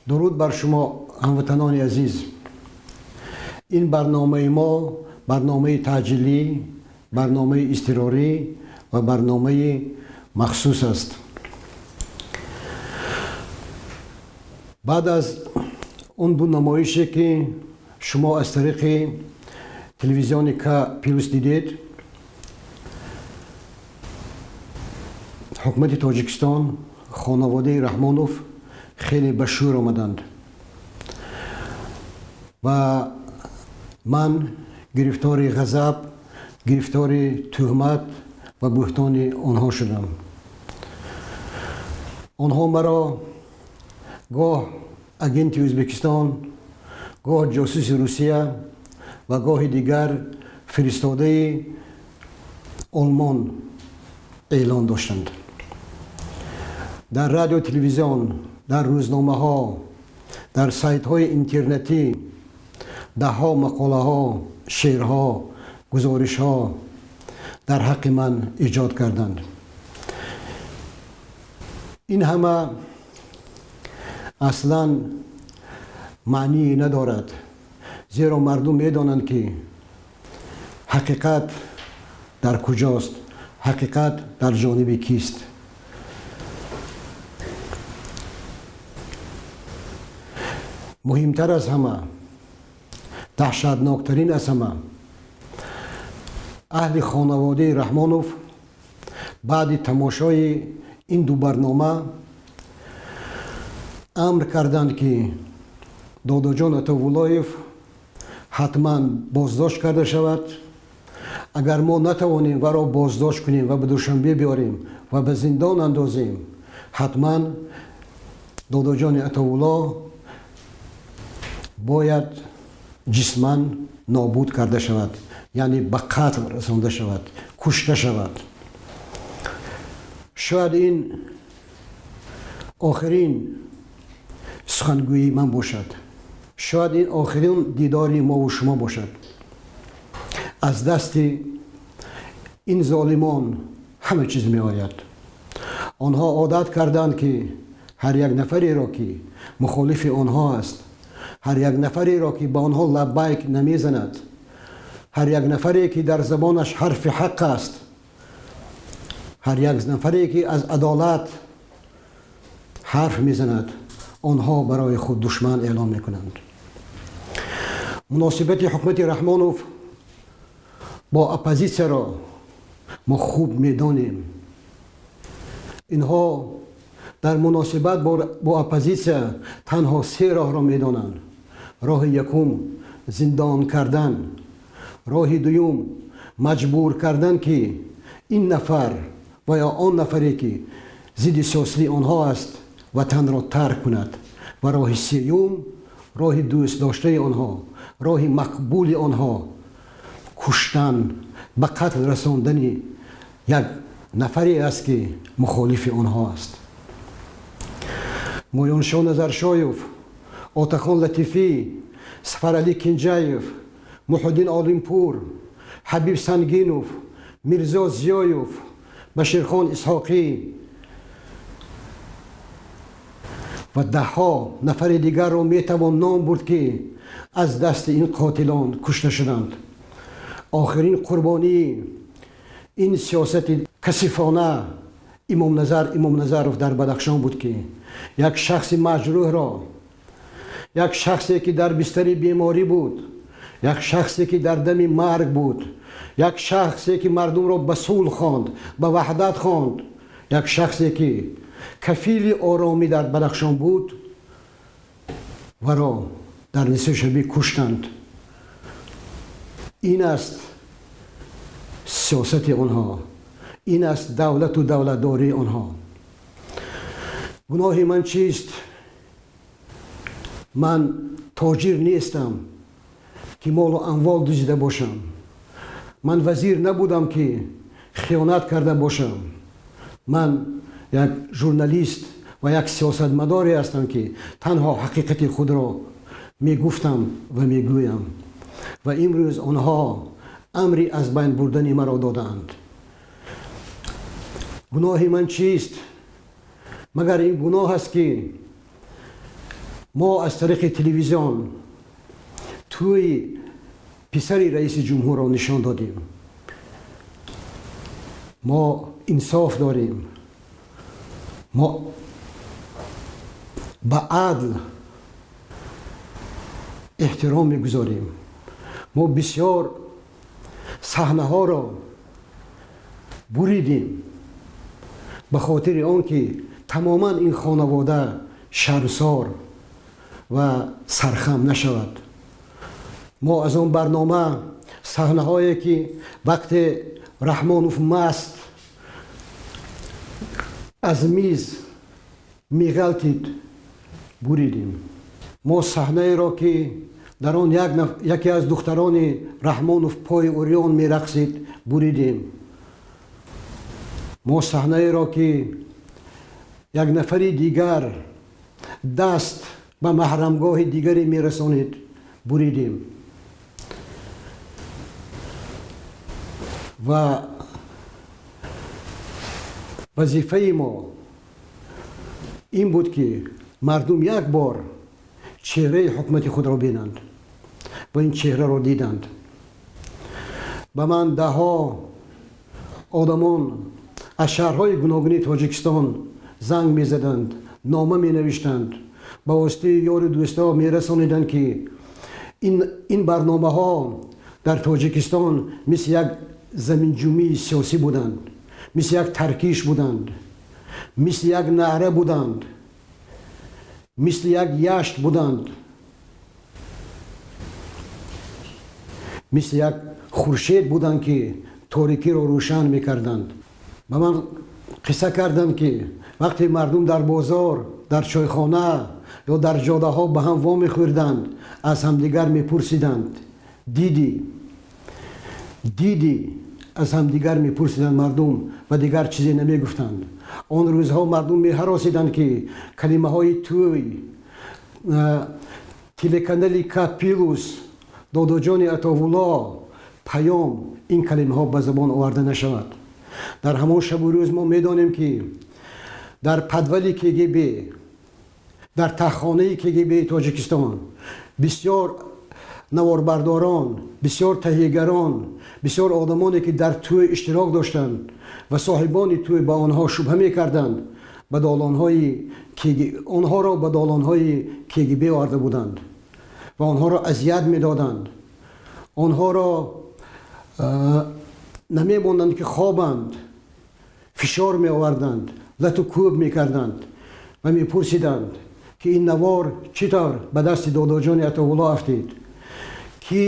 Дуруд бар шумо, ҳамватанони азиз. Ин барномаи мо барномаи таъҷилӣ, барномаи изтирорӣ ва барномаи махсус аст. Баъд аз он ду намоише, ки шумо аз тариқи телевизиони К Плюс дидед, ҳукумати Тоҷикистон, хонаводаи Раҳмонов хеле ба шӯр омаданд ва ман гирифтори ғазаб, гирифтори тӯҳмат ва буҳтони онҳо шудам. Онҳо маро гоҳ агенти Ӯзбекистон, гоҳ ҷосуси Русия ва гоҳи дигар фиристодаи Олмон эълон доштанд. Дар радио, телевизион, дар рӯзномаҳо, дар сайтҳои интернетӣ даҳҳо мақолаҳо, шеърҳо, гузоришҳо дар ҳаққи ман эҷод карданд. Ин ҳама аслан маъние надорад, зеро мардум медонанд, ки ҳақиқат дар куҷост, ҳақиқат дар ҷониби кист. Муҳимтар аз ҳама, даҳшатноктарин аз ҳама, аҳли хонаводаи Раҳмонов баъди тамошои ин ду барнома амр карданд, ки Додоҷон Атовуллоев ҳатман боздошт карда шавад. Агар мо натавонем варо боздошт кунем ва ба Душанбе биёрем ва ба зиндон андозем, ҳатман Додоҷони Атовулло бояд ҷисман нобуд карда шавад, яъне ба қатл расонда шавад, кушта шавад. Шояд ин охирин сухангӯии ман бошад, шояд ин охирин дидори мову шумо бошад. Аз дасти ин золимон ҳама чиз меояд. Онҳо одат карданд, ки ҳар як нафареро, ки мухолифи онҳо аст, ҳар як нафареро, ки ба онҳо лаббайк намезанад, ҳар як нафаре, ки дар забонаш ҳарфи ҳақ аст, ҳар як нафаре, ки аз адолат ҳарф мезанад, онҳо барои худ душман эълон мекунанд. Муносибати ҳукумати Раҳмонов бо оппозитсияро мо хуб медонем. Инҳо дар муносибат бо оппозитсия танҳо се роҳро медонанд. Роҳи якум зиндон кардан, роҳи дуюм маҷбур кардан, ки ин нафар ва ё он нафаре, ки зидди сиёсии онҳо аст, ватанро тарк кунад, ва роҳи сеюм, роҳи дӯстдоштаи онҳо, роҳи мақбули онҳо, куштан, ба қатл расондани як нафаре аст, ки мухолифи онҳо аст. Мӯёншо Назаршоев, Отахон Латифӣ, Сафаралӣ Кинҷаев, Муҳиддин Олимпур, Ҳабиб Сангинов, Мирзо Зиёев, Баширхон Исҳоқӣ ва даҳҳо нафари дигарро метавон ном бурд, ки аз дасти ин қотилон кушта шуданд. Охирин қурбонии ин сиёсати касифона Имомназар Имомназаров дар Бадахшон буд, ки як шахси маҷрӯҳро, як шахсе, ки дар бистари беморӣ буд, як шахсе, ки дар дами марг буд, як шахсе, ки мардумро ба сулҳ хонд, ба ваҳдат хонд, як шахсе, ки кафили оромӣ дар Бадахшон буд, варо дар нисфи шабӣ куштанд. Ин аст сиёсати онҳо, ин аст давлату давлатдории онҳо. Гуноҳи ман чист? Ман тоҷир нестам, ки молу амвол дуздида бошам. Ман вазир набудам, ки хиёнат карда бошам. Ман як журналист ва як сиёсатмадоре ҳастам, ки танҳо ҳақиқати худро мегуфтам ва мегӯям, ва имрӯз онҳо амри аз байн бурдани маро додаанд. Гуноҳи ман чист? Магар ин гуноҳ аст, ки Мо аз тариқи телевизион тӯи писари раиси ҷумҳурро нишон додем. Мо инсоф дорем. Мо ба адл эҳтиром мегузорем. Мо бисёр саҳнаҳоро буридем ба хотири он ки тамоман ин хонавода шармсор ва сархам нашавад. Мо аз он барнома саҳнаҳое ки вақте Раҳмонов маст аз миз меғалтид буридем. Мо саҳнаеро ки дар он яке аз духтарони Раҳмонов пои урён мерақсид буридем. Мо саҳнаеро ки як нафари дигар даст ба маҳрамгоҳи дигаре мерасонид буридем. Ва вазифаи мо ин буд ки мардум як бор чеҳраи ҳукумати худро бинанд ва ин чеҳраро диданд. Ба ман даҳҳо одамон аз шаҳрҳои гуногуни Тоҷикистон занг мезаданд, нома менавиштанд, ба воситаи ёру дӯстҳо мерасониданд ки ин барномаҳо дар Тоҷикистон мисли як заминҷумии сиёсӣ буданд, мисли як таркиш буданд, мисли як наъра буданд, мисли як яшт буданд, мисли як хуршед буданд ки торикиро рӯшан мекарданд. Ба ман қисса карданд ки вақте мардум дар бозор, дар чойхона ё дар ҷодаҳо ба ҳам вомехӯрданд, аз ҳамдигар мепурсиданд: дидӣ, дидӣ, аз ҳамдигар мепурсиданд мардум ва дигар чизе намегуфтанд. Он рӯзҳо мардум меҳаросиданд ки калимаҳои тӯй, телеканали К плюс, додоҷони Атовулло, паём, ин калимаҳо ба забон оварда нашавад. Дар ҳамон шабу рӯз мо медонем ки дар подвали КГБ, дар таҳхонаи КГБ Тоҷикистон бисёр наворбардорон, бисёр таҳиягарон, бисёр одамоне ки дар тӯй иштирок доштанд ва соҳибони тӯй ба онҳо шубҳа мекарданд, онҳоро ба долонҳои КГБ оварда буданд ва онҳоро азият медоданд. Онҳоро намемонданд ки хобанд, фишор меоварданд, лату кӯб мекарданд ва мепурсиданд ки ин навор чӣ тавр ба дасти додоҷони Атовулло афтид, ки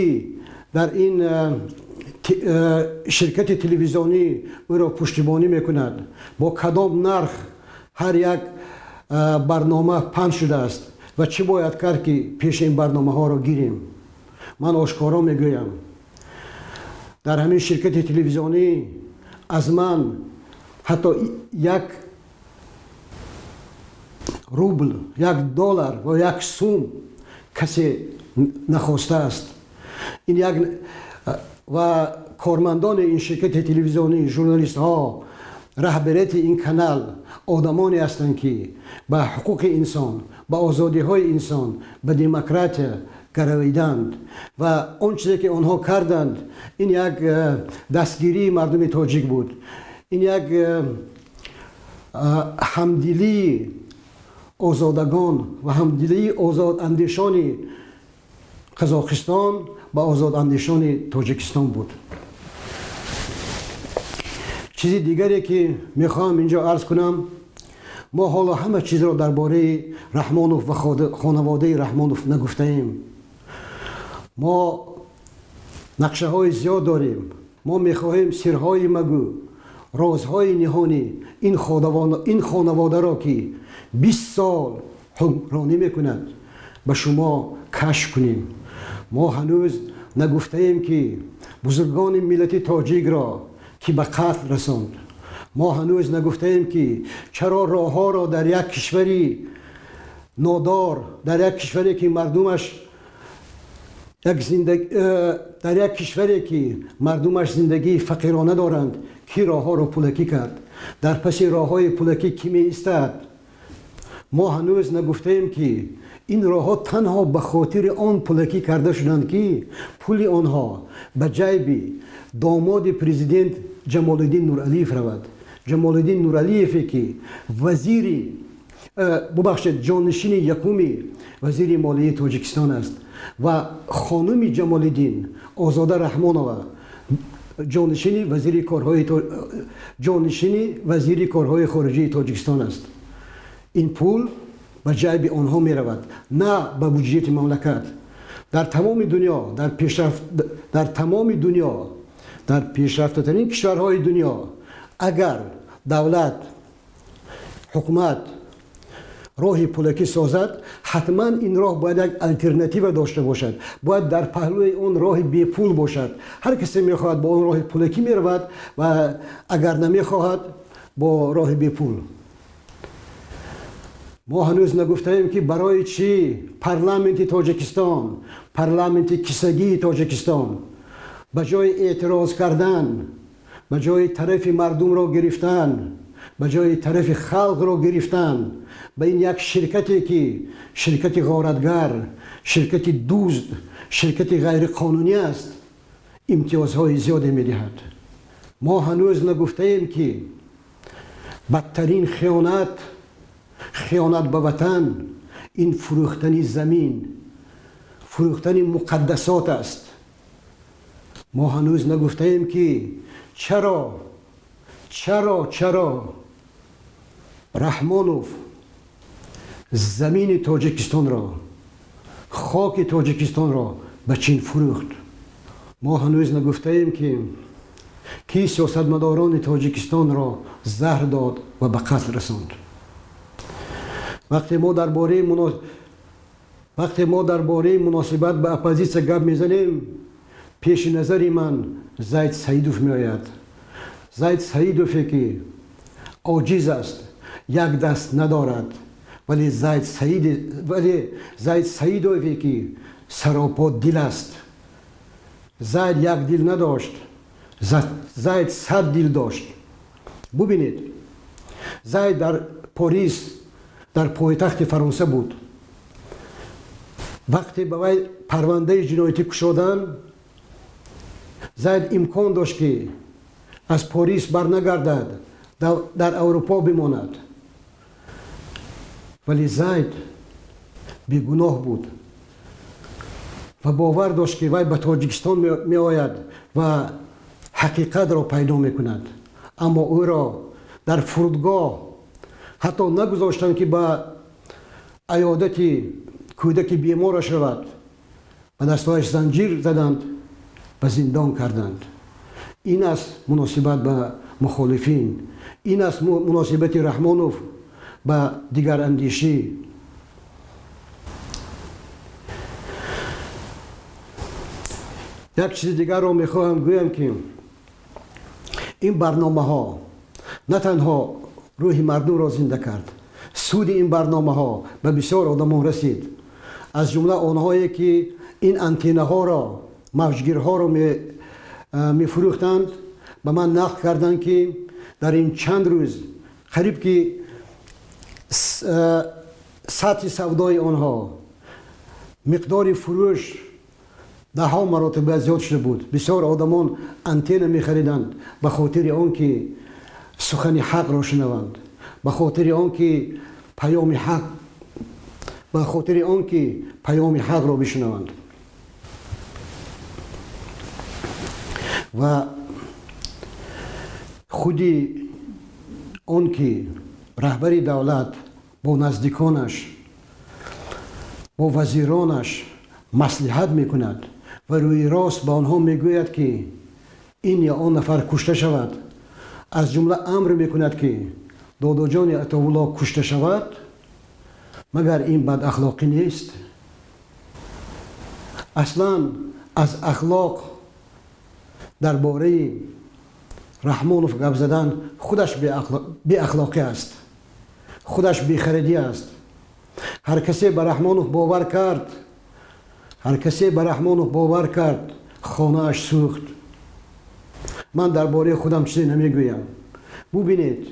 дар ин ширкати телевизионӣ ӯро пуштибонӣ мекунад, бо кадом нарх ҳар як барнома панд шудааст ва чӣ бояд кард ки пеши ин барномаҳоро гирем. Ман ошкоро мегӯям, дар ҳамин ширкати телевизионӣ аз ман ҳатто 1 рубл, 1 доллар ва 1 сум касе нахостааст. Ин як ва кормандони ин ширкати телевизионӣ, журналистҳо, раҳбарияти ин канал одамоне ҳастанд ки ба ҳуқуқи инсон, ба озодиҳои инсон, ба демократия гаравиданд ва он чизе ки онҳо карданд, ин як дастгирии мардуми тоҷик буд, ин як ҳамдилии озодагон ва ҳамдилии озодандешони Қазоқистон ба озодандешони Тоҷикистон буд. Чизи дигаре ки мехоҳам инҷо арз кунам, мо ҳоло ҳама чизро дар бораи Раҳмонов ва хонаводаи Раҳмонов нагуфтаем. Мо нақшаҳои зиёд дорем. Мо мехоҳем сирҳои магӯ, розҳои ниҳонӣ ин хонаводаро ки 20 сол ҳукмронӣ мекунад ба шумо кашф кунем. Мо ҳанӯз нагуфтаем ки бузургони миллати тоҷикро ки ба қатл расонд. Мо ҳанӯз нагуфтаем ки чаро роҳҳоро дар як кишвари нодор, дар як кишваре ки мардумаш дар як кишваре ки мардумаш зиндагии фақирона доранд, ки роҳҳоро пулакӣ кард? Дар паси роҳҳои пулакӣ кӣ меистад? Мо ҳанӯз нагуфтаем, ки ин роҳҳо танҳо ба хотири он пулакӣ карда шуданд, ки пули онҳо ба ҷайби домоди президент Ҷамолиддин Нуралиев равад. Ҷамолиддин Нуралиеве, ки вазири, бубахшед, ҷонишини якуми вазири молияи Тоҷикистон аст, ва хонуми Ҷамолиддин Озода Раҳмонова ҷонишини вазири корҳои хориҷии Тоҷикистон аст. Ин пул ба ҷайби онҳо меравад, на ба буҷети мамлакат. Дар тамоми дунё, дар тамоми дунё, дар пешрафтатарин кишварҳои дунё, агар давлат, ҳукумат роҳи пулакӣ созад, ҳатман ин роҳ бояд як алтернатива дошта бошад, бояд дар паҳлӯи он роҳи бепул бошад. Ҳар касе мехоҳад, бо он роҳи пулакӣ меравад, ва агар намехоҳад, бо роҳи бепул. Мо ҳанӯз нагуфтаем, ки барои чӣ парламенти Тоҷикистон, парламенти кисагии Тоҷикистон, ба ҷои эътироз кардан, ба ҷои тарафи мардумро гирифтан, ба ҷои тарафи халқро гирифтан, ба ин як ширкате, ки ширкати ғоратгар, ширкати дузд, ширкати ғайриқонунӣ аст, имтиёзҳои зиёде медиҳад. Мо ҳанӯз нагуфтаем, ки бадтарин хиёнат, хиёнат ба ватан, ин фурӯхтани замин, фурӯхтани муқаддасот аст. Мо ҳанӯз нагуфтаем, ки чаро, чаро, чаро Раҳмонов замини Тоҷикистонро, хоки Тоҷикистонро ба Чин фурӯхт. Мо ҳанӯз нагуфтаем, ки кӣ сиёсатмадорони Тоҷикистонро заҳр дод ва ба қатл расонд. Вақте мо дар бораи муносибат ба оппозитсия гап мезанем, пеши назари ман Зайд Саидов меояд. Зайд Саидове, ки оҷиз аст, як даст надорад, вале Зайд Саидове, ки саропо дил аст. Зайд як дил надошт, Зайд 100 дил дошт. Бубинед, Зайд дар Порис, дар пойтахти Фаронса буд. Вақте ба вай парвандаи ҷиноятӣ кушоданд, Зайд имкон дошт, ки аз Порис барнагардад, дар Аврупо бимонад. Вале Зайд бегуноҳ буд ва бовар дошт, ки вай ба Тоҷикистон меояд ва ҳақиқатро пайдо мекунад. Аммо ӯро дар фурудгоҳ ҳатто нагузоштанд, ки ба аёдати кӯдаки бемораш равад. Ба дастҳояш занҷир заданд ва зиндон карданд. Ин аст муносибат ба мухолифин, ин аст муносибати Раҳмонов ба дигарандешӣ. Як чизи дигарро мехоҳам гӯям, ки ин барномаҳо на танҳо рӯҳи мардумро зинда кард, суди ин барномаҳо ба бисёр одамон расид, аз ҷумла онҳое, ки ин антеннаҳоро, мавҷгирҳоро мефурӯхтанд. Ба ман нақл карданд, ки дар ин чанд рӯз қариб ки сатҳи савдои онҳо, миқдори фурӯш даҳҳо маротиба зиёд шуда буд. Бисёр одамон антенна мехариданд ба хотири он ки сухани ҳақро шунаванд, ба хотири он ки паёми ҳақ, ба хотири он ки паёми ҳақро бишунаванд. Ва худи он ки раҳбари давлат бо наздиконаш, бо вазиронаш маслиҳат мекунад ва рӯи рост ба онҳо мегӯяд, ки ин ё он нафар кушта шавад, аз ҷумла амр мекунад, ки Додоҷони Атовулло кушта шавад, магар ин бадахлоқӣ нест? Аслан аз ахлоқ дар бораи Раҳмонов гап задан худаш беахлоқӣ аст, худаш бехирадӣ аст. Ҳар касе ба Раҳмонов бовар кард, ҳар касе ба Раҳмонов бовар кард, хонааш сӯхт. Ман дар бораи худам чизе намегӯям. Бубинед,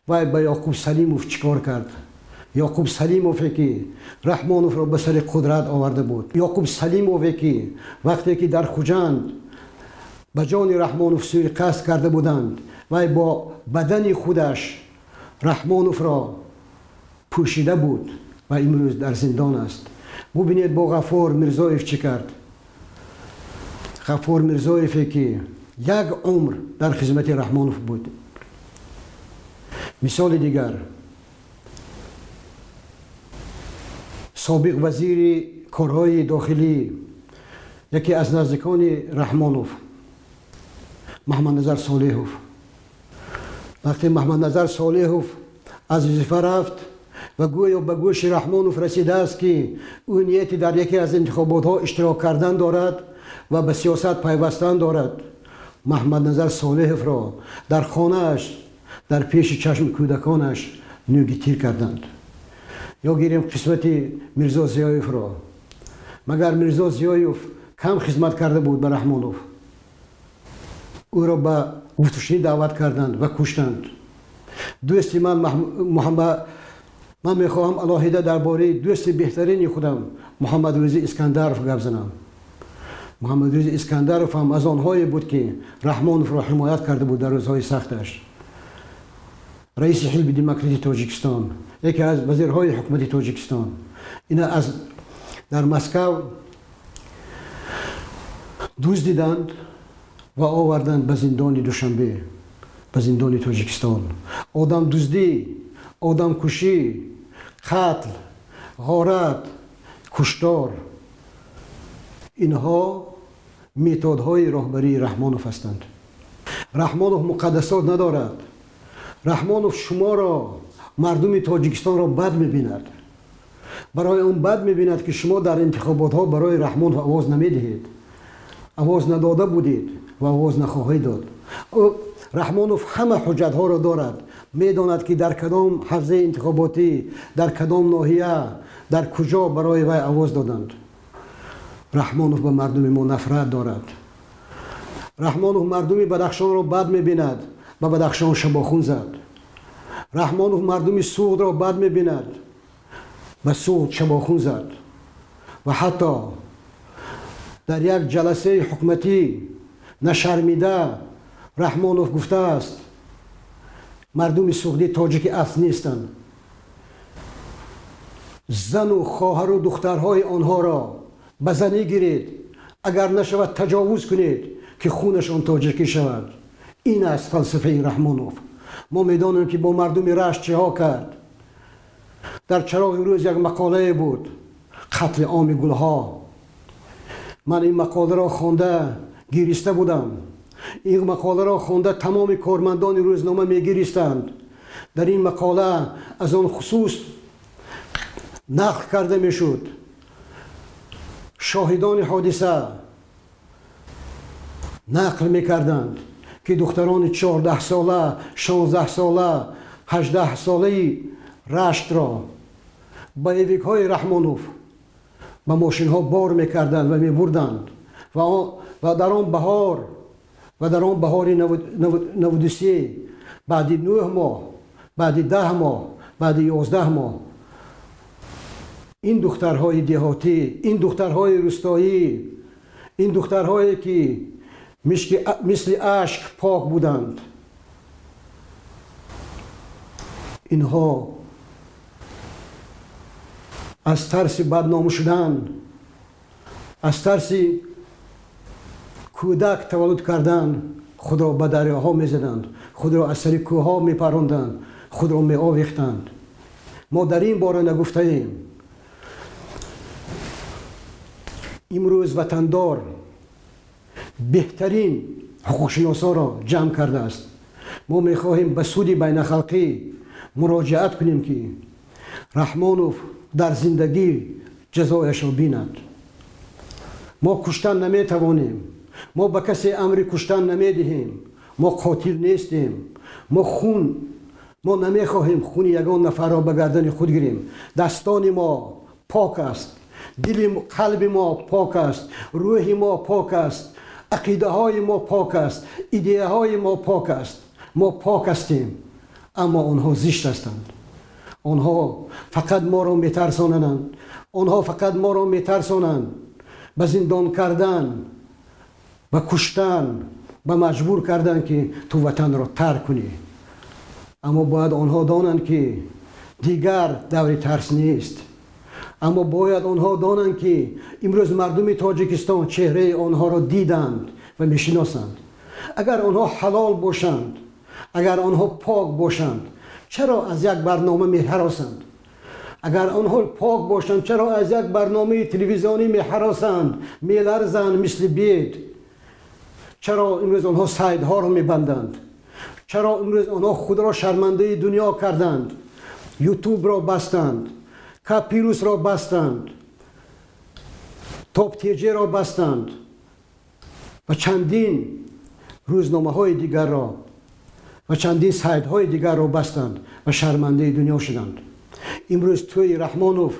вай ба Ёқуб Салимов чӣ кор кард. Яқуб Салимове ки Раҳмоновро ба сари қудрат оварда буд, Яқуб Салимове ки вақте ки дар Хуҷанд ба ҷони Раҳмонов суиқасд карда буданд, вай бо бадани худаш Раҳмоновро пӯшида буд ва имрӯз дар зиндон аст. Бубинед бо Ғафур Мирзоев чӣ кард. Ғафур Мирзоеве ки як умр дар хизмати Раҳмонов буд. Мисоли дигар, собиқ вазири корҳои дохилӣ, яке аз наздикони Раҳмонов, Маҳмадназар Солеҳов. Вақте Маҳмадназар Солеҳов аз вазифа рафт ва гӯё ба гӯши Раҳмонов расидааст, ки ӯ нияти дар яке аз интихоботҳо иштирок кардан дорад ва ба сиёсат пайвастан дорад, Маҳмадназар Солеҳовро дар хонааш дар пеши чашми кӯдаконаш нӯги тир карданд. Ё гирем қисмати Мирзо Зиёевро. Магар Мирзо Зиёев кам хизмат карда буд ба Раҳмонов? Ӯро ба гуфтушунӣ даъват карданд ва куштанд. Дӯсти ман Муҳаммад, ман мехоҳам алоҳида дар бораи дӯсти беҳтарини худам Муҳаммадрӯзи Искандаров гап занам. Муҳаммадрӯзи Искандаров ҳам аз онҳое буд, ки Раҳмоновро ҳимоят карда буд дар рӯзҳои сахташ. Раиси Ҳизби Демократии Тоҷикистон, яке аз вазирҳои ҳукумати Тоҷикистон. Ина аз дар Москав дуздиданд ва оварданд ба зиндони Душанбе, ба зиндони Тоҷикистон. Одамдуздӣ, одамкушӣ, қатл, ғорат, куштор, инҳо методҳои роҳбарии Раҳмонов ҳастанд. Раҳмонов муқаддасот надорад. Раҳмонов шуморо, мардуми Тоҷикистонро бад мебинад. Барои он бад мебинад, ки шумо дар интихоботҳо барои Раҳмонов овоз намедиҳед, овоз надода будед ва овоз нахоҳед дод. Раҳмонов ҳама ҳуҷҷатҳоро дорад, медонад, ки дар кадом ҳавзаи интихоботӣ, дар кадом ноҳия, дар куҷо барои вай овоз доданд. Раҳмонов ба мардуми мо нафрат дорад. Раҳмонов мардуми Бадахшонро бад мебинад, ба Бадахшон шабохун зад. Раҳмонов мардуми Суғдро бад мебинад, ба Суғд шабохун зад. Ва ҳатто дар як ҷаласаи ҳукуматӣ нашармида Раҳмонов гуфтааст, мардуми суғдӣ тоҷики асл нестанд. Зану хоҳару духтарҳои онҳоро ба занӣ гиред, агар нашавад таҷовуз кунед, ки хунашон тоҷикӣ шавад. Ин аст фалсафаи Раҳмонов. Мо медонем, ки бо мардуми Рашт чиҳо кард. Дар Чароғи рӯз як мақолае буд, қатли оми гулҳо. Ман ин мақоларо хонда гириста будам. Ин мақоларо хонда тамоми кормандони рӯзнома мегиристанд. Дар ин мақола аз он хусус нақл карда мешуд, шоҳидони ҳодиса нақл мекарданд, ки духтарони 14-сола, 16-сола, 18-солаи Раштро боевикҳои Раҳмонов ба мошинҳо бор мекарданд ва мебурданд. Ва дар он баҳор, ва дар он баҳори 93, баъди 9 моҳ, баъди 10 моҳ, баъди 11 моҳ, ин духтарҳои деҳотӣ, ин духтарҳои рустоӣ, ин духтарҳое ки мисли ашк пок буданд, инҳо аз тарси бадном шудан, аз тарси кӯдак таваллуд кардан худро ба дарёҳо мезаданд, худро аз сари кӯҳҳо мепаронданд, худро меовехтанд. Мо дар ин бора нагуфтаем. Имрӯз Ватандор беҳтарин ҳуқуқшиносонро ҷамъ кардааст. Мо мехоҳем ба суди байналхалқӣ муроҷиат кунем, ки Раҳмонов дар зиндагӣ ҷазояшро бинад. Мо куштан наметавонем, мо ба касе амри куштан намедиҳем, мо қотил нестем, мо хун, мо намехоҳем хуни ягон нафарро ба гардани худ гирем. Дастони мо пок аст, дили қалби мо пок аст, рӯҳи мо пок аст, ақидаҳои мо пок аст, идеяҳои мо пок аст. Мо пок ҳастем, аммо онҳо зишт ҳастанд. Онҳо фақат моро метарсонанд. Онҳо фақат моро метарсонанд ба зиндон кардан, ба куштан, ба маҷбур кардан, ки ту ватанро тарк кунӣ. Аммо бояд онҳо донанд, ки дигар даври тарс нест. Аммо бояд онҳо донанд, ки имрӯз мардуми Тоҷикистон чеҳраи онҳоро диданд ва мешиносанд. Агар онҳо ҳалол бошанд, агар онҳо пок бошанд, чаро аз як барнома меҳаросанд? Агар онҳо пок бошанд, чаро аз як барномаи телевизионӣ меҳаросанд, меларзанд мисли бед? Чаро имрӯз онҳо сайтҳоро мебанданд? Чаро имрӯз онҳо худро шармандаи дунё карданд? Ютубро бастанд, Капирусро бастанд, Топтеҷеро бастанд ва чандин рӯзномаҳои дигарро ва чандин сайтҳои дигарро бастанд ва шармандаи дунё шуданд. Имрӯз тӯи Раҳмонов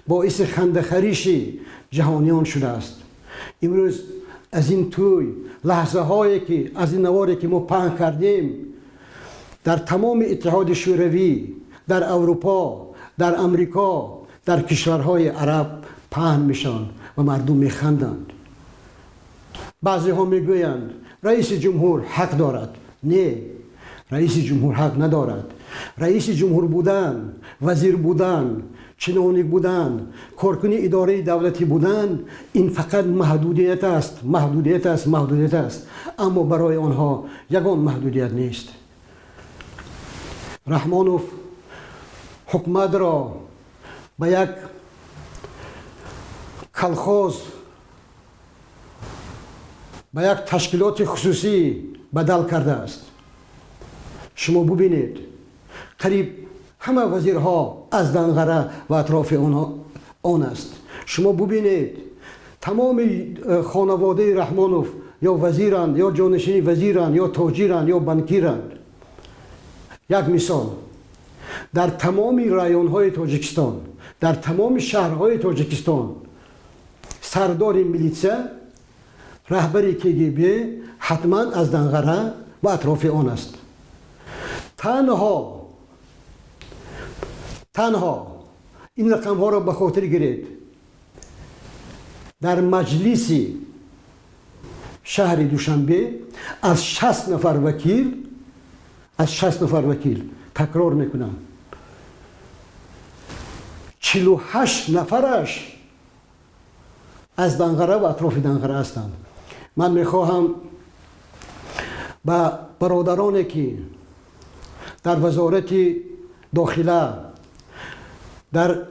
боиси хандахариши ҷаҳониён шудааст. Имрӯз аз ин тӯй лаҳзаҳое ки аз ин наворе ки мо паҳн кардем, дар тамоми Иттиҳоди Шӯравӣ, дар Аврупо, дар Амрико, дар кишварҳои араб паҳн мешаванд ва мардум механданд. Баъзеҳо мегӯянд, раиси ҷумҳур ҳақ дорад. Не, раиси ҷумҳур ҳақ надорад. Раиси ҷумҳур будан, вазир будан, чиновник будан, коркуни идораи давлатӣ будан, ин фақат маҳдудият аст, маҳдудият аст, маҳдудият аст. Аммо барои онҳо ягон маҳдудият нест. Раҳмонов ҳукуматро ба як колхоз, ба як ташкилоти хусусӣ бадал кардааст. Шумо бубинед, қариб ҳама вазирҳо аз Данғара ва атрофи он аст. Шумо бубинед, тамоми хонаводаи Раҳмонов ё вазиранд, ё ҷонишини вазиранд, ё тоҷиранд, ё банкиранд. Як мисол: дар тамоми районҳои Тоҷикистон, дар тамоми шаҳрҳои Тоҷикистон сардори милитсия, раҳбари КГБ ҳатман аз Данғара ва атрофи он аст. Танҳо ин рақамҳоро ба хотир гиред. Дар маҷлиси шаҳри Душанбе аз 60 нафар вакил, аз 60 нафар вакил, такрор мекунам, 48 нафараш аз Данғара ва атрофи Данғара ҳастанд. Ман мехоҳам ба бародароне, ки дар Вазорати дохила, дар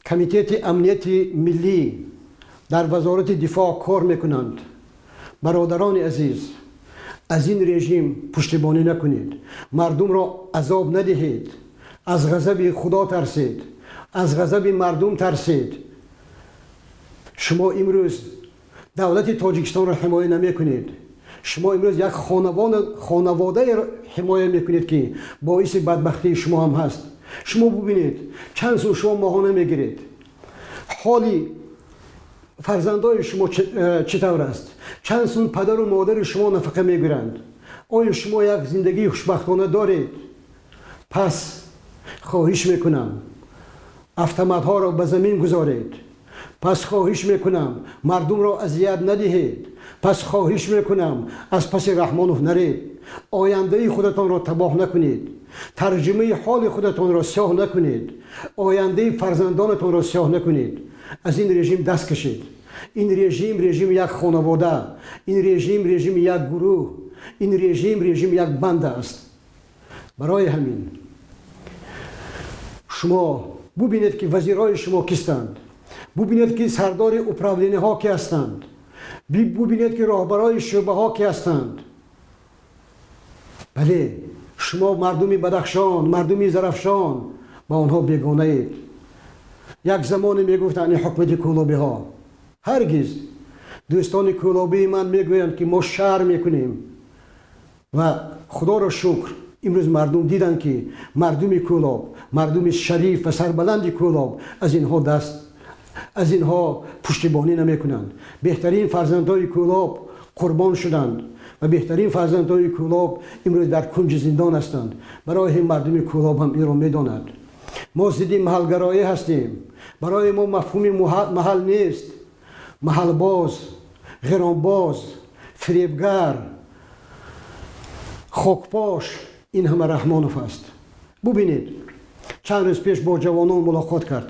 Комитети амнияти миллӣ, дар Вазорати дифоъ кор мекунанд: бародарони азиз, аз ин режим пуштибонӣ накунед, мардумро азоб надиҳед, аз ғазаби Худо тарсед, аз ғазаби мардум тарсед. Шумо имрӯз давлати Тоҷикистонро ҳимоя намекунед. Шумо имрӯз як хонаводаеро ҳимоя мекунед, ки боиси бадбахтии шумо ҳам ҳаст. Шумо бубинед, чанд сум шумо моҳона мегиред, ҳоли фарзандои шумо чӣ тавр аст, чанд сум падару модари шумо нафақа мегиранд, оё шумо як зиндагии хушбахтона доред? Пас хоҳиш мекунам, автоматҳоро ба замин гузоред. Пас хоҳиш мекунам, мардумро азият надиҳед. Пас хоҳиш мекунам, аз паси Раҳмонов наред, ояндаи худатонро табоҳ накунед, тарҷумаи ҳоли худатонро сиёҳ накунед, ояндаи фарзандонатонро сиёҳ накунед. Аз ин режим даст кашед. Ин режим режими як хонавода, ин режим режими як гурӯҳ, ин режим режими як банда аст. Барои ҳамин шумо бубинед, ки вазирҳои шумо кистанд, бубинед, ки сардори управление ҳо ки ҳастанд, бубинед, ки роҳбарои шӯъбаҳо ки ҳастанд. Бале, шумо мардуми Бадахшон, мардуми Зарафшон ба онҳо бегонаед. Як замоне мегуфтанд, ин ҳукумати кӯлобиҳо. Ҳаргиз. Дӯстони кӯлобии ман мегӯянд, ки мо шарм мекунем, ва Худоро шукр, имрӯз мардум диданд, ки мардуми Кӯлоб, мардуми шариф ва сарбаланди Кӯлоб аз инҳо даст, аз инҳо пуштибонӣ намекунанд. Беҳтарин фарзандҳои Кӯлоб қурбон шуданд ва беҳтарин фарзандҳои Кӯлоб имрӯз дар кунҷи зиндон ҳастанд. Барои ҳамин мардуми Кӯлоб ҳам инро медонад. Мо зидди маҳалгароӣ ҳастем. Барои мо мафҳуми маҳал нест. Маҳалбоз, ғиромбоз, фиребгар, хокпош ин ҳама Раҳмонов аст. Бубинед, чанд рӯз пеш бо ҷавонон мулоқот кард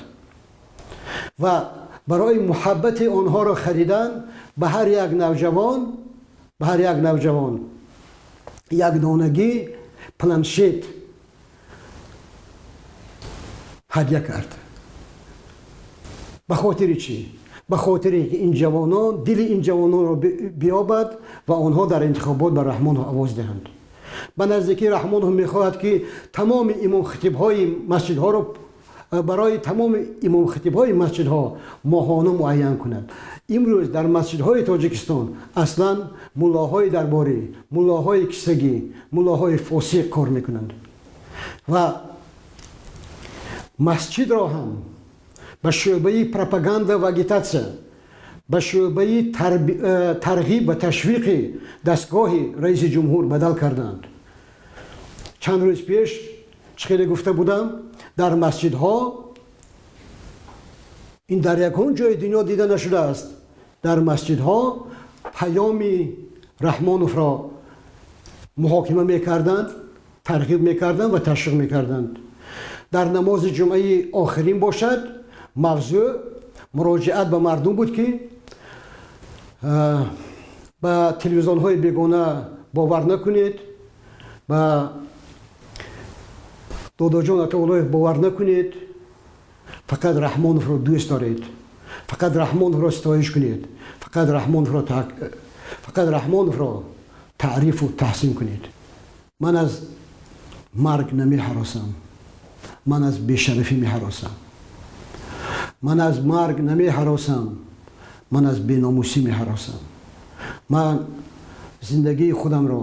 ва барои муҳаббати онҳоро харидан ба ҳар як навҷавон, ба ҳар як навҷавон як донагӣ планшет ҳадя кард. Ба хотири чӣ? Ба хотире ки ин ҷавонон дили ин ҷавононро биёбад ва онҳо дар интихобот ба Раҳмонов овоз диҳанд. Ба наздикӣ Раҳмонов мехоҳад, ки тамоми имомхатибҳои масҷидҳоро барои тамоми имомхатибҳои масҷидҳо моҳона муайян кунад. Имрӯз дар масҷидҳои Тоҷикистон аслан муллоҳои дарборӣ, муллоҳои кисагӣ, муллоҳои фосиқ кор мекунанд ва масҷидро ҳам ба шӯъбаи пропаганда ва агитатсия, ба шӯъбаи тарғиб ва ташвиқи дастгоҳи раиси ҷумҳур бадал карданд. Чанд рӯз пеш чӣ хеле гуфта будам, дар масҷидҳо ин дар ягон ҷои дунё дида нашудааст. Дар масҷидҳо паёми Раҳмоновро муҳокима мекарданд, тарғиб мекарданд ва ташвиқ мекарданд. Дар намози ҷумъаи охирин бошад, мавзӯъ муроҷиат ба мардум буд, ки ба телевизионҳои бегона бовар накунед, ба Додоҷон Атоуллоев бовар накунед, фақат Раҳмоновро дӯст доред, фақат Раҳмоновро ситоиш кунед, фақат Раҳмоновро таърифу таҳсин кунед. Ман аз марг намеҳаросам, ман аз бешарафӣ меҳаросам. Ман аз марг намеҳаросам, ман аз беномусӣ меҳаросам. Ман зиндагии худамро,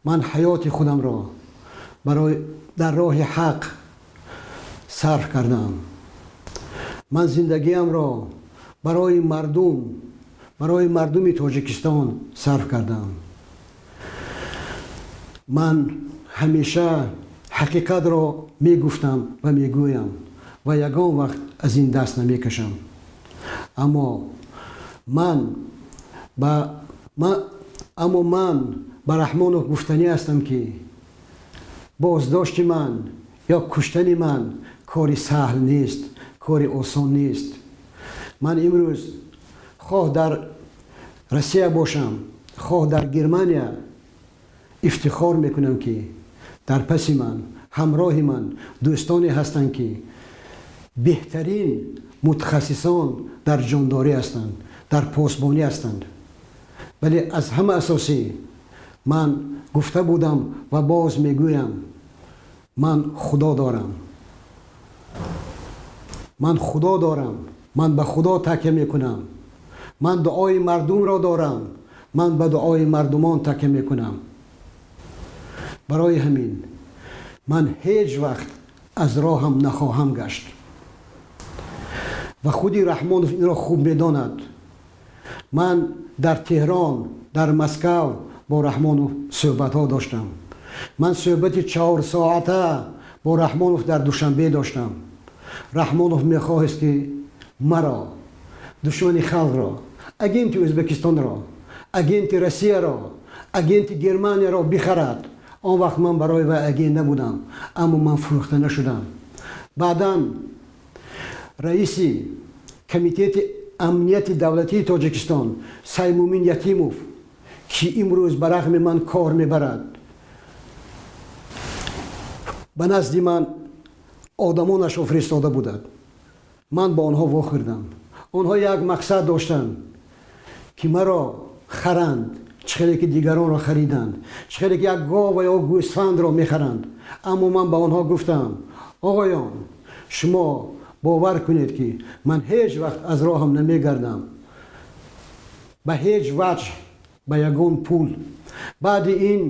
ман ҳаёти худамро барои дар роҳи ҳақ сарф кардам. Ман зиндагиамро барои мардум, барои мардуми Тоҷикистон сарф кардам. Ман ҳамеша ҳақиқатро мегуфтам ва мегӯям ва ягон вақт аз ин даст намекашам. Аммо ман ба Раҳмонов гуфтанӣ ҳастам, ки боздошти ман ё куштани ман кори саҳл нест, кори осон нест. Ман имрӯз хоҳ дар Россия бошам, хоҳ дар Германия, ифтихор мекунам, ки дар паси ман, ҳамроҳи ман дӯстоне ҳастанд, ки беҳтарин мутахассисон дар ҷондорӣ ҳастанд, дар посбонӣ ҳастанд. Вале аз ҳама асосӣ, ман гуфта будам ва боз мегӯям, ман Худо дорам, ман Худо дорам, ман ба Худо такя мекунам. Ман дуои мардумро дорам, ман ба дуои мардумон такя мекунам. Барои ҳамин ман ҳеҷ вақт аз роҳам нахоҳам гашт ва худи Раҳмонов инро хуб медонад. Ман дар Теҳрон, дар Москав бо Раҳмонов суҳбатҳо доштам. Ман суҳбати 4 соата бо Раҳмонов дар Душанбе доштам. Раҳмонов мехоҳест, ки маро, душмани халқро, агенти Ӯзбекистонро, агенти Россияро, агенти Германияро бихарад. Он вақт ман барои вай агент набудам, аммо ман фурӯхта нашудам. Баъдан раиси Комитети амнияти давлатии Тоҷикистон Саймумин Ятимов, ки имрӯз ба рағми ман кор мебарад, ба назди ман одамонашро фиристода будад. Ман ба онҳо вохӯрдам. Онҳо як мақсад доштанд, ки маро харанд, чӣ хеле ки дигаронро хариданд, чӣ хеле ки як гова ё гӯсфандро мехаранд. Аммо ман ба онҳо гуфтам: «Оғоён, шумо бовар кунед, ки ман ҳеҷ вақт аз роҳам намегардам, ба ҳеҷ ваҷҳ, ба ягон пул». Баъди ин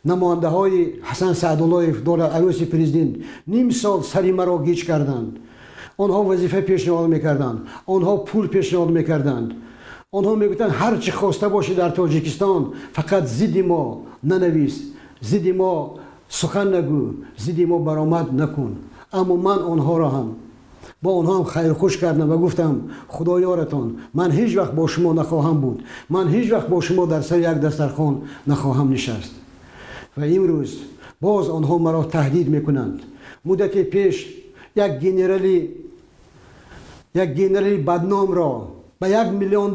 намояндаҳои Ҳасан Саъдуллоев, дора арӯси президент, ним сол сари маро гиҷ карданд. Онҳо вазифа пешниҳод мекарданд, онҳо пул пешниҳод мекарданд, онҳо мегуфтанд: «Ҳар чӣ хоста бошӣ дар Тоҷикистон, фақат зидди мо нанавис, зидди мо сухан нагӯ, зидди мо баромад накун». Аммо ман онҳоро ҳам бо онҳо ҳам хайрхуш кардам ва гуфтам: худо ёратон, ман ҳеҷ вақт бо шумо нахоҳам буд, ман ҳеҷ вақт бо шумо дар сари як дастархон нахоҳам нишаст. Ва имрӯз боз онҳо маро таҳдид мекунанд. Муддате пеш як генерали бадномро ба $1 миллион,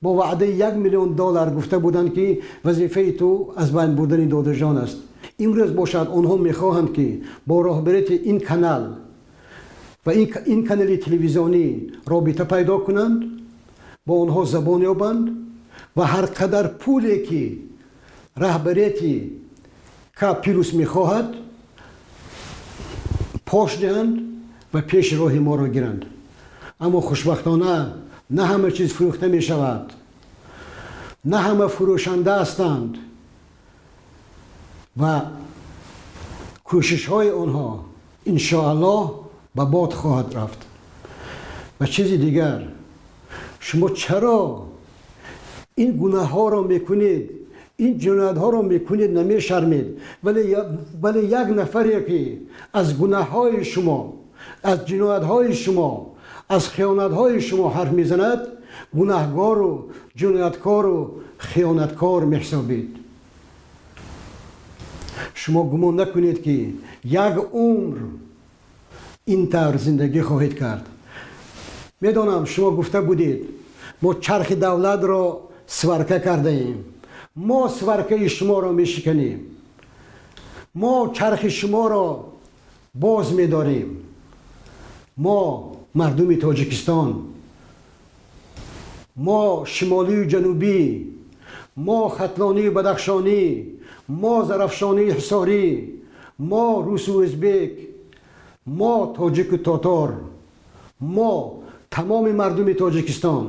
бо ваъдаи $1 миллион гуфта буданд, ки вазифаи ту аз байн бурдани Додаҷон аст. Имрӯз бошад, онҳо мехоҳанд, ки бо роҳбарияти ин канал ва ин канали телевизионӣ робита пайдо кунанд, бо онҳо забон ёбанд ва ҳар қадар пуле, ки раҳбарияти К плюс мехоҳад, пош диҳанд ва пеши роҳи моро гиранд. Аммо хушбахтона на ҳама чиз фурӯхта мешавад, на ҳама фурӯшанда ҳастанд ва кӯшишҳои онҳо иншоаллоҳ ба бод хоҳад рафт. Ва чизи дигар, шумо чаро ин гунаҳҳоро мекунед, ин ҷиноятҳоро мекунед, намешармед, вале як нафаре, ки аз гунаҳҳои шумо, аз ҷиноятҳои шумо, аз хиёнатҳои шумо ҳарф мезанад, гунаҳгору ҷинояткору хиёнаткор меҳисобед? Шумо гумон накунед, ки як умр ин тавр зиндагӣ хоҳед кард. Медонам, шумо гуфта будед: мо чархи давлатро сварка кардаем. Мо сваркаи шуморо мешиканем, мо чархи шуморо боз медорем. Мо мардуми Тоҷикистон, мо шимолию ҷанубӣ, мо хатлонию бадахшонӣ, мо зарафшонию ҳисорӣ, мо русу ӯзбек, мо тоҷику тотор, мо тамоми мардуми Тоҷикистон,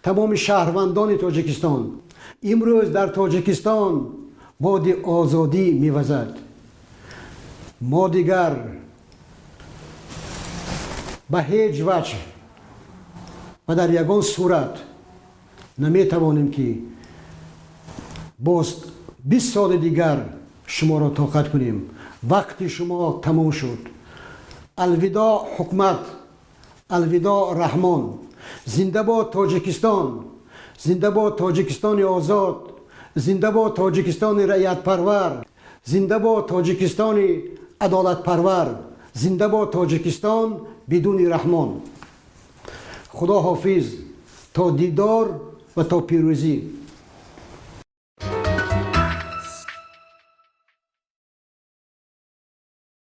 тамоми шаҳрвандони Тоҷикистон. Имрӯз дар Тоҷикистон боди озодӣ мевазад. Мо дигар ба ҳеҷ ваҷҳ ва дар ягон сурат наметавонем, ки боз 20 соли дигар шуморо тоқат кунем. Вақти шумо тамом шуд. Алвидоъ, ҳукумат, алвидоъ, Раҳмон. Зинда бод Тоҷикистон, зинда бод Тоҷикистони озод, зинда бод Тоҷикистони раиятпарвар, зинда бод Тоҷикистони адолатпарвар, зинда бод Тоҷикистон бидуни Раҳмон. Худо ҳофиз, то дидор ва то пирӯзӣ.